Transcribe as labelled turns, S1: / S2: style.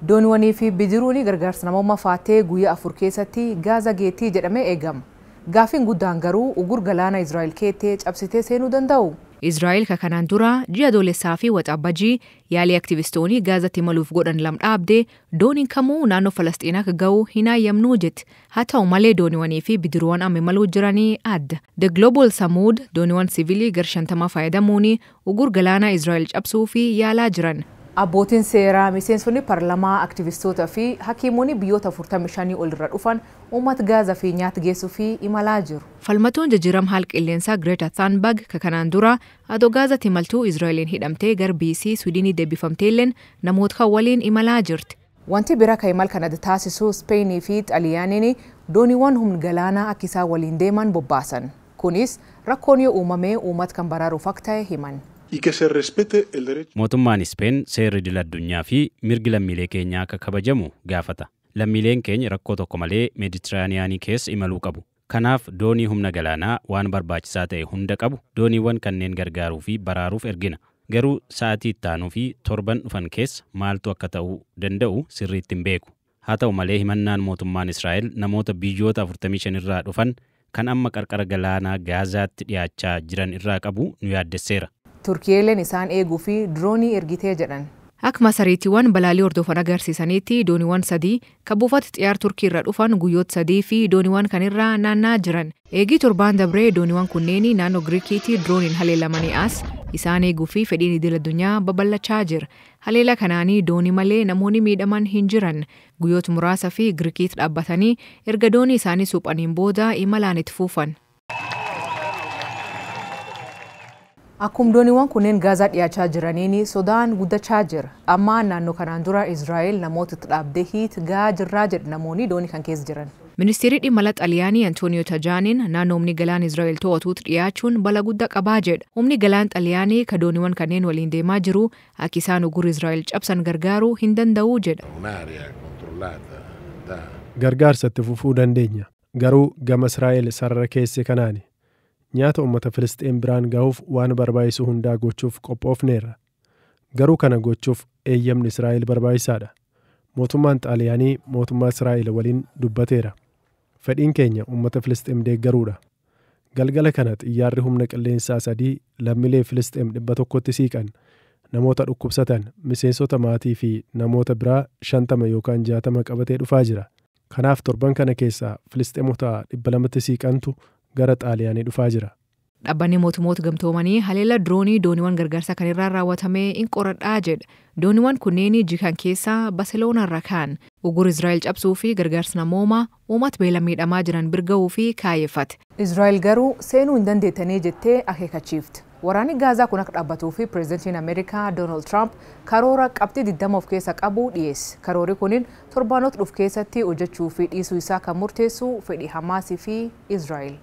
S1: Dooniiwwanii fi bidiruun gargaarsa namoomaa faattee guyyaa 4 keessatti Gaaza geettii jedhamee eegama. Gaaffiin guddaan garuu ugur galaana Israa'el keettee cabsitee seenuu danda'u. Israa'el ka kanaan dura ji'a Adoolessaa fi Waxabajjii yaalii aktivistoonni Gaazatti imaluuf godhan lam dhaabde, dooniin kamuu naannoo Falasxiinaa akka ga'u hin hayyamnuu jetti. Haa ta'u malee, dooniiwwanii fi bidiruuwwan amma imaluu jiranii adda. The Global Samud dooniiwwan siviilii gar 50 fayyadamuun ugur galaana Israa'el cabsuu fi yaalaa jiran. Abbootiin seeraa, miseensonni paarlamaa, aktivistoota fi hakiimonni biyyoota 45 ol irra dhufan uummata Gaazaa fi nyaata geessuu fi imalaa jiru. Falmatuun jijjiirama haala qilleensaa Greta Thunberg ka kanaan dura adoo Gaazatti imaltuu Israa'eliin hidhamtee gara BC Swiidinii deebifamteelleen namoota kan waliin imalaa jirti. Wanti bira kan imal kana taasisu, Speenii fi Xaaliyaaniin dooniiwwan humna galaanaa akka isaan waliin deeman bobbaasan. Kunis rakkoon yoo uumame uummata kan baraaruuf akka ta'e himan.
S2: Y que se respete el derecho.
S3: Mootummaan Ispeen seerri idil addunyaa fi mirgi lammiilee keenyaa akka kabajamu gaafata. Lammiileen keenya rakkoo tokko malee Meeditiraaniyaanii keessa imaluu qabu. Kanaaf doonii humna galaanaa waan barbaachisaa ta'e hunda qabu dooniiwwan kanneen gargaaruu fi baraaruuf ergina. Garuu sa'aatii itti aanuu fi torban dhufan keessa maaltu akka ta'uu danda'u sirriitti hin beeku. Haa ta'u malee, himannaan mootummaan Israa'el namoota biyyoota 45 irraa dhufan kan amma qarqara galaanaa Gaazaatti dhiyaachaa jiran irraa qabu nu yaaddesseera.
S1: Turkiyeeleen isaan eeguu fi diroonii ergitee jedhan. Akka masariitiiwwan balaalii hordofan agarsiisanitti, dooniiwwan sadii kan buufata xiyyaara Turkii irra dhufan guyyoota 3 fi dooniiwwan kanirraa naanna'aa jiran. Eegii torbaan dabree dooniiwwan kunneen naannoo Giriikiitti dirooniin haleelamanii as isaan eeguu fi fedhiin idil addunyaa babal'achaa jira. Haleela kanaanii doonii malee namoonni miidhaman hin jiran. Guyyoota muraasa fi Giriikiitti dhaabbatanii erga doonii isaanii suphaniin booda imalaan itti fuufan. Akkuma dooniiwwan kunneen Gaazaa dhiyaachaa jiraniin sodaan guddachaa jira. Amma naannoo kanaan dura Israa'el namoota itti dhaabdee hiit gahaa jirraa jedhu namoonni doonii kan keessa jiran. Ministeerri dhimma alaa Xaaliyaanii Antooniyoo Tajaaniin naannoo humni galaana Israa'el to'atuutti dhiyaachuun bala guddaa qabaa jedha. Humni galaan Xaaliyaanii ka dooniiwwan kanneen waliin deemaa jiru akka isaan ugur Israa'el cabsan gargaaruu hin danda'u jedha.
S4: Un'area controllata da
S5: Gargaarsa itti fufuu dandeenya. Garuu gama Israa'el sarara keesse kanaani. Nyaata uummata Filisxeen biraan gahuuf waan barbaachisu hundaa gochuuf qophoofneerra. Garuu kana gochuuf eeyyamni Israa'el barbaachisaadha. Mootummaan Xaaliyaanii mootummaa Israa'el waliin dubbateera. Fedhiin keenya uummata Filisxeem deeggaruudha. Galgala kana xiyyaarri humna qilleensaa sadii lammiilee Filisxeem 100tti siiqan, namoota dhukkubsatan, miseensota maatii fi namoota biraa 50 yookaan 60 qabatee dhufaa jira. Kanaaf torban kana keessaa Filisxeemota 200tti siiqantu gara Xaaliyaanii dhufaa jira.
S1: Dhaabbanni mootummoota gamtoomanii haleela diroonii dooniiwwan gargaarsaa kan irraa raawwatamee in qoradhaa jedha. Dooniiwwan kunneen jikan keessaa Barseloonaa irraa ka'an. Ugur Israa'el cabsuu fi gargaarsa namoomaa uummata beela miidhamaa jiran birga'uu fi kaayyeffate. Israa'el garuu seenuu hin dandeettanii jettee akeekkachiifte. Waraanni Gaazaa kun akka dhaabbatuu fi pireezidantiin Ameerikaa Doonaald Tiraamp karoora qabxii 20 of keessa qabu dhiyeesse. Karoorri kunin torbaanota dhufu keessatti hojjechuu fi dhiisuu isaa kan murteessu fedhii Hamaasii fi Israa'el.